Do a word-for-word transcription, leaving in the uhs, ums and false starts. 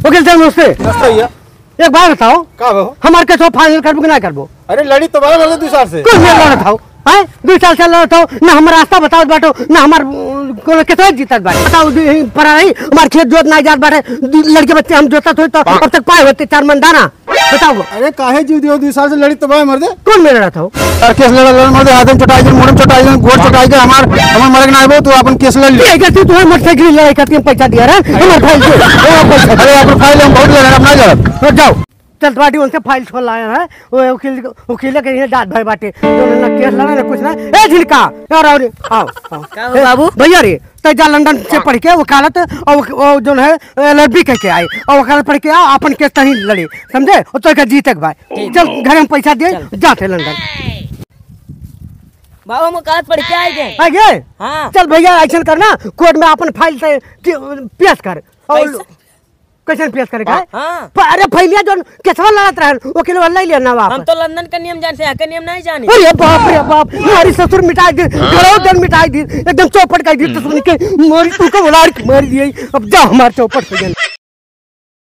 वकील साहब, नमस्ते। नमस्ते भैया। एक बात बताओ, का हो? हमार केसवा final करबो कि ना करबो? अरे, लड़ी तो बा मर्दे दुइ साल से। कौन मेर लड़त हो? हैं? दुइ साल से लड़त हो, ना हमार रास्ता बतावत बाटो, ना हमार, अ, कोनो केसवा जीतत बाटे। बताओ, दु-, परा रही, हमार खेत जोत ना जात बाटे, दु-, लड़के बच्चे हम जोतत होई तो अब तक पाए होते चार मन दाना। बताओ। अरे, काहे जीव दियो, दुइ साल से लड़ी तो बा मर्दे। कौन मेर लड़त हो? अरे, केस लड़ा, लड़ा मर्दे, हाथ में चोटाई गई, मुंह में चोटाई गई, गोड़ चोटाई गई, हमार, हमार मरक ना आइबो, तू अपन केस लड़ ले। ये अगर तू तुम्हारे मोटरसाइकिल लड़ाई खातिर हम पैसा दिया रहा, हमार फाइल दे, हमार पैसा। अरे, अपन फाइल हम बहुत लड़े, अब ना लड़ब। तो जाओ। चल, बाटी उनसे फाइल छोड़ लाया है। वो वकील, वकील के यहाँ जात भाई बाटे। तो ना केस लड़ा, ना कुछ ना। ए, झिनका, और, और, आओ, आओ। का हो ए, बाबू? भैया रे, तै जा लंदन से हाँ। पढ़ के वकालत और वो, वो जो है, LLB कह के आए। और वकालत पढ़ के आ, अपन केस तहीं लड़े, समझे? और तो का जीते के भाई। ठीक। चल, घर में पैसा दे, चल। जाते लंदन। बाबू, हम वकालत पढ़ के आए गए। आ गए? हाँ। चल भैया, ऐसन करना, कोर्ट में अपन फाइल से कि, पेश कर। और पैसा? कैसे पेश करे का है? हाँ। प-, अरे, फैलिया जोन केसवा लड़त रहन, वकील वाला ले लेना वापस। हम तो लंदन का नियम जानते हैं, यहाँ का नियम नहीं जाने। अरे बाप रे बाप, हमारी ससुर मिटाई दी, घरों जन मिटाई दी, एकदम चौपट कर दी, तो सुन के मारी तू को उलाड़ के मार दिए। अब जा हमार चौपट हो गया।